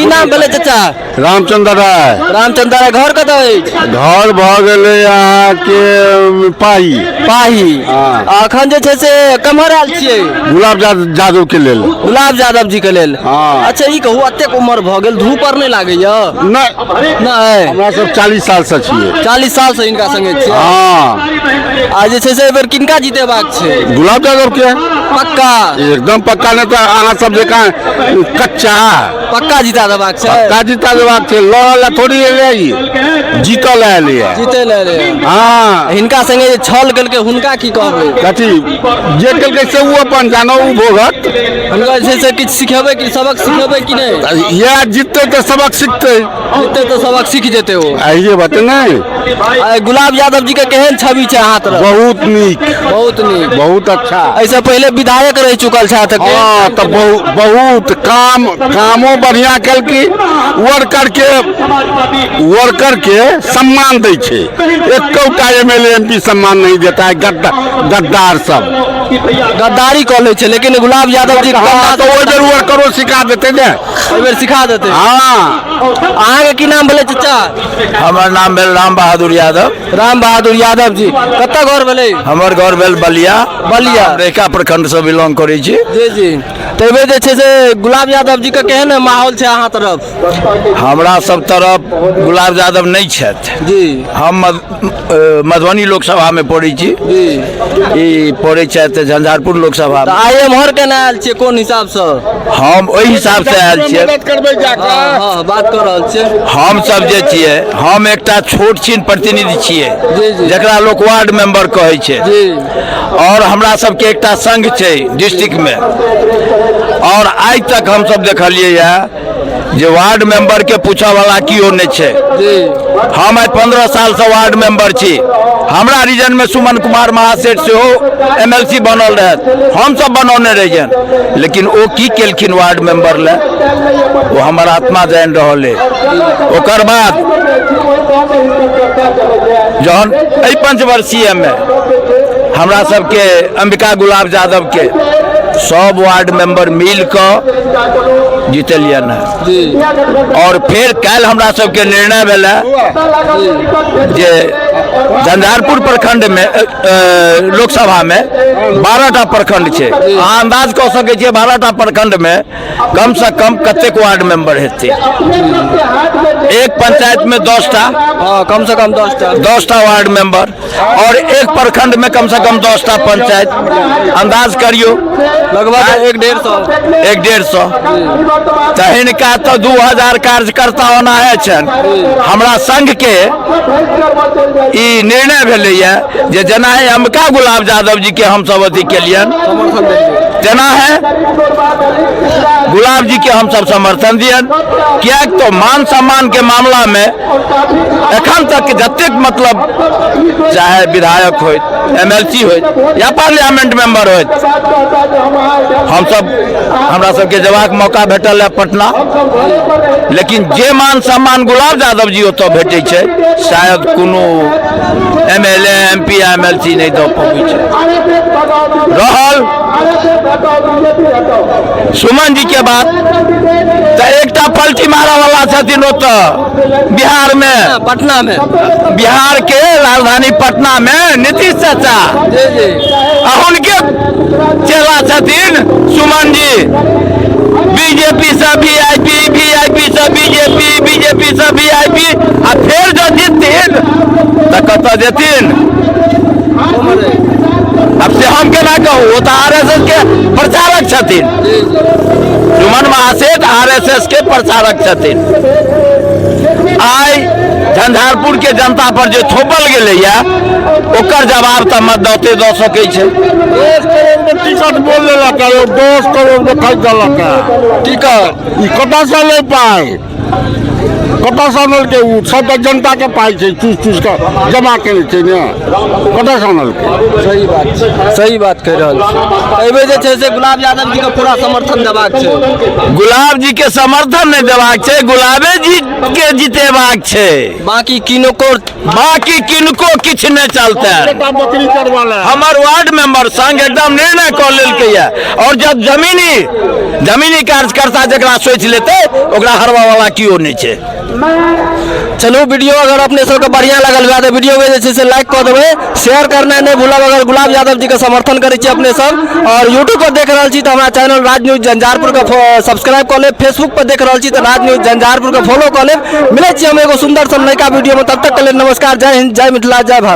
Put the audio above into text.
की नाम भेलै चाचा? रामचंद्र राय। रामचंद्र राय, घर कतऽ अछि? घर भऽ गेलै अहाँके पाही। पाही। हँ। आ एखन जे छै से कम्हर आयल छियै? गुलाब यादव के लेल। गुलाब यादव जी के लेल। हँ। अच्छा ई कहू, एतेक उम्र भऽ गेल, धूप आर नहि लागैया? नहि। नहि। हमरा सब 40 साल से छियै। 40 साल से हिनका संगे छियै। हँ। आ जे छै से एहि बेर किनका जितेबाक छै? गुलाब यादव के। पक्का? एकदम पक्का, नहि तऽ अहाँ सब जकाँ कच्चा। पक्का जिता देबाक छै। पक्का जीता देबाक छै। लड़ऽ लए थोड़ी एलै ई, जीतऽ लए एलैए। जीते ले रे। हँ। हिनका संगे जे छल केलकै हुनका की कहबै? कथी जे केलकै से ओ अपन जानो, ओ भोगत। हुनका जे छै से किछु सिखेबै कि सबक सिखेबै कि नहि? इएह जीततै तऽ सबक सिखतै। जीततै तऽ सबक सीख जेतै ओ। आइए बात नहि। आ गुलाब यादव जी के केहन छवि छै अहाँ तरफ? बहुत नीक। बहुत नीक। बहुत अच्छा। एहिसँ पहिले विधायक रहि चुकल छथि। हँ, तऽ बहुत काम, कामो बढ़िया केलकै। वर्कर के सम्मान दै छै। एकोटा एमएलए, एमपी सम्मान नहीं देता है। गद्दार सब। गद्दारी कऽ लै छै, लेकिन गुलाब यादव जी हँ, तऽ ओहि बेर वर्करो सिखा देतै ने। एहि बेर सिखा देतै। हँ। अहाँके की नाम भेलै चाचा? हमर नाम भेल राम बहादुर यादव। राम बहादुर यादव जी, कतऽ घर भेलै? हमर घर भेल बलिया। बलिया। हम रहिका प्रखंड से बिलोंग करै छी। जी जी, तऽ एहि बेर जे छै से गुलाब यादव जी के केहन माहौल छै अहाँ तरफ? हमरा सब तरफ गुलाब यादव नहि छथि। हम मधुबनी लोकसभा में पड़ै छी। ई पड़ै छथि झंझारपुर लोकसभा तऽ में। आइ एम्हर केना आयल छियै, कोन हिसाबसँ? हम ओहि हिसाब से आयल छियै। मदद करबै जाकऽ। हँ, बात कऽ रहल छियै। हम सब जे छियै, हम एकटा छोट छिन प्रतिनिधि छियै, जी, जी। जकरा लोक वार्ड मेंबर कहै छै। और हमरा सबके एकटा संघ छै डिस्ट्रिक्ट में, और आइ तक हम सब देखलियै ये जे वार्ड मेंबर के पूछऽ वाला केओ नहि छै। हम आइ 15 साल से वार्ड मेंबर छी। हमरा रीजन में सुमन कुमार महासेठ सेहो एमएलसी बनल रहथि, हम सब बनौने रहियनि, लेकिन ओ की केलखिन वार्ड मेंबर लए, ओ हमर आत्मा जानि रहल अइ। ओकर बाद जहन एहि पंचवर्षीय में हमरा सबके अंबिका गुलाब यादव के सब वार्ड मेंबर मिल कऽ जीतलियनि हँ। और फेर काल्हि हमरा सबके निर्णय भेलै जे झंझारपुर प्रखंड में लोकसभा में 12टा प्रखंड छै। अहाँ अंदाज कऽ सकै छियै, 12टा प्रखंड में कम से कम कतेक वार्ड मेंबर हेतै? एक पंचायत में 10टा। हँ, कम से कम 10टा। 10टा वार्ड मेंबर और एक प्रखंड में कम से कम 10टा पंचायत, अंदाज करियौ। लगभग 150। 150। तऽ हिनका तऽ 2000 कार्यकर्ता ओनाहे छनि। हमरा संघ के ई निर्णय भेलैए जे जेना ही अंबिका गुलाब यादव जी के हमसब अथी केलियनि, समर्थन देलियै, तेना है गुलाब जी के हमसब समर्थन दियनि, किएक तऽ मान सम्मान के मामला में एखन तक जतेक मतलब चाहे विधायक होइत, एमएलसी होइत या पार्लियामेंट मेंबर होइत, हमसब हमरा सबके जेबाक मौका भेटल है पटना, लेकिन जे मान सम्मान गुलाब यादव जी ओतऽ भेटै छै, शायद कोनो एमएलए, एमपी, एमएलसी नहि दऽ पबै छै। रहल सुमन जी के बात, तऽ एकटा पलटी मारऽ वाला छथिन ओतऽ बिहार में, पटना में। बिहार के राजधानी पटना में नीतीश चाचा जी जी आ हुनके चेला छथिन सुमन जी। बीजेपी से वीआईपी, वीआईपी से बीजेपी, बीजेपी से वीआईपी, आ फेर जँ जीतथिन तऽ कतऽ जेथिन, अब से हम केना कहू? ओ तऽ आरएसएस के प्रचारक छथिन। जी जी सुमन महासेठ आरएसएस के प्रचारक छथिन। आइ झंझारपुर के जनता पर जे थोपल गेलैया, ओकर जवाब तऽ मतदाते दऽ सकै छै। 10 करोड़ में टिकट बोल लेलक है यौ, 10 करोड़ में खरीद लेलक है। टिकट। ई कतऽ से ले पाइ? कतऽसँ आनलकै ओ? सब तऽ जनताके पाइ छै, चूस चूस कऽ जमा केने छै ने, कतऽसँ आनलकै? सही बात छै, सही बात कहि रहल छी। एहिबेर जे छै से गुलाब यादव जी के पूरा समर्थन देबाक छै। गुलाब जी के समर्थन नहि देबाक छै, गुलाबे जी के जितेबाक छै। बाकी किनको बाकी किनको किछु नहि चलतै। बकरी चरवाला। हमर वार्ड मेंबर संग एकदम निर्णय कऽ लेलकै ये, और जब जमीनी जमीनी कार्यकर्ता जकरा सोचि लेतै, ओकरा हरबा वाला केओ नहि छै। चलू, वीडियो अगर अपने सबके बढ़िया लगल हुए तऽ वीडियो के जे छै से लाइक कऽ देबै, शेयर करनाइ नहि भूलब अगर गुलाब यादव जी के समर्थन करै छी अपने सब। और यूट्यूब पर देख रहल छी तऽ हमरा चैनल राज न्यूज झंझारपुर के सब्सक्राइब कऽ लेब। फेसबुक पर देख रहल छी तऽ राज न्यूज झंझारपुर के फॉलो कऽ लेब। मिलै छी हम एगो सुंदर सन नयका वीडियो में, तब तक के लेल नमस्कार, जय हिंद, जय मिथिला, जय भारत।